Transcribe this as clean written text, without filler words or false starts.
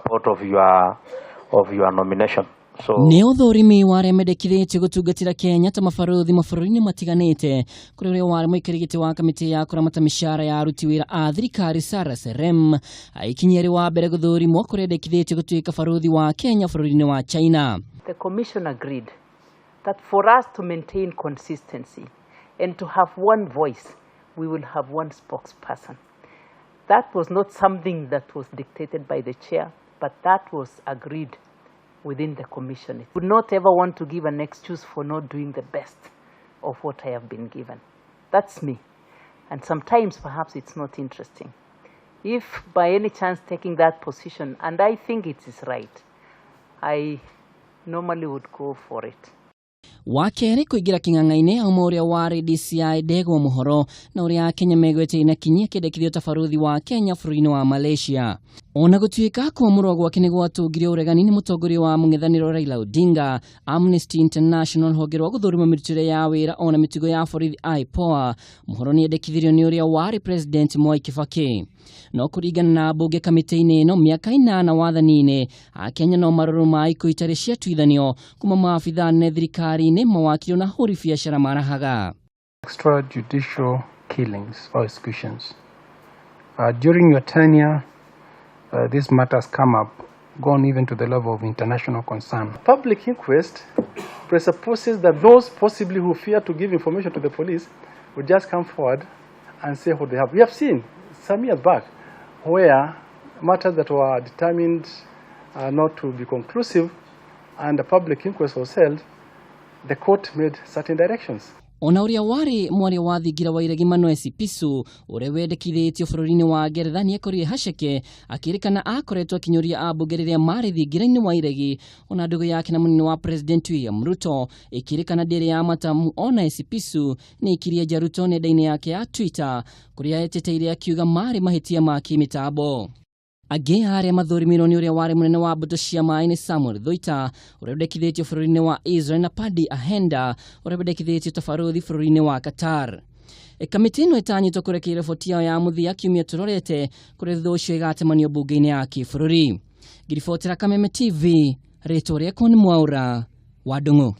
Support of your nomination. So Nĩ ũthũrimi wa arĩa mendekithĩtio gũtungatĩra Kenya ta mabarũthi mabũrũri-inĩ matiganĩte, kũrĩ ũrĩa warĩ mũikarĩri gĩtĩ wa kamĩtĩ ya kũramata mĩcara ya aruti wĩra a thirikari Sarah Serem aikinyia arĩ wa mbere gũthũrimwo kũrĩa endekithĩtio gũtuĩka barũthi wa Kenya bũrũri-inĩ wa China. The Commission agreed that for us to maintain consistency and to have one voice, we will have one spokesperson. That was not something that was dictated by the chair, but that was agreed within the Commission. I would not ever want to give an excuse for not doing the best of what I have been given. That's me. And sometimes perhaps it's not interesting. If by any chance taking that position, and I think it is right, I normally would go for it. Wa kerĩ kũingĩra kĩng'ang'a-inĩ auma ũrĩa warĩ DCI Ndegwa Mũhoro na ũrĩa Akenya megwete na kinyi akĩendekithio ta barũthi wa Kenya bũrũri-inĩ wa Malaysia. Ona gũtuĩka kwamũrwo gwake nĩ gwatũngire ũregani nĩ mũtongoria wa mũng'ethanĩro Raila Odinga, Amnesty International, rũhonge rwa gũthũrima mĩrutĩre ya wĩra ona mĩtugo ya borithi IPOA, Mũhoro nĩ endekithirio nĩ ũrĩa warĩ President Mwai Kibaki. No kũringana na mbunge kamĩtĩ-inĩ ĩno, mĩaka 8 wathani-inĩ, Akenya no marũrũ ma ikuũ itarĩ ciatuithanio kuma maabithaa nene thirikari-inĩ, mawakiri na ahũri biacara marahaga. Extrajudicial killings or executions. During your tenure, these matters come up, gone even to the level of international concern. Public inquest presupposes that those possibly who fear to give information to the police would just come forward and say what they have. We have seen some years back where matters that were determined not to be conclusive and a public inquest was held, the court made certain directions. Ona ũrĩa warĩ mwaria wa thingira wa iregi Manuel Sipisu ũrĩa wendekithĩtio bũrũri-inĩ wa Ngeretha nĩ ekorire haceke akĩrĩkana akoretwo akĩnyũria ambunge rĩrĩa marĩ thingira-inĩ wa iregi. Ona ndũgũ yake na mũnene wa President William Ruto ĩkĩrĩkana ndĩrĩ ya matamu. Ona Esipisu nĩ ikirie nja Ruto nenda-inĩ yake ya Twitter kũrĩa eteteire akiuga marĩ mahĩtia ma kĩmĩtambo. Angĩ arĩa mathũrimirwo nĩ ũrĩa warĩ mũnene wa mbũtũ cia maĩ nĩ Samuel Thuita ũrĩa wendekithĩtio bũrũri-inĩ wa Israel na Padi Ahenda ũrĩa wendekithĩtio ta barũthi bũrũri-inĩ wa Qatar. Kamĩtĩ ĩno ĩtanyĩtwo kũrekia riboti yao ya mũthia kiumia tũrorete, kũrĩa thutha ũcio ĩgatemanio mbunge-inĩ ya kĩbũrũri. Ngiribotera Kameme TV, rĩtwa rĩakwa nĩ Mwaũra wa Ndung'u.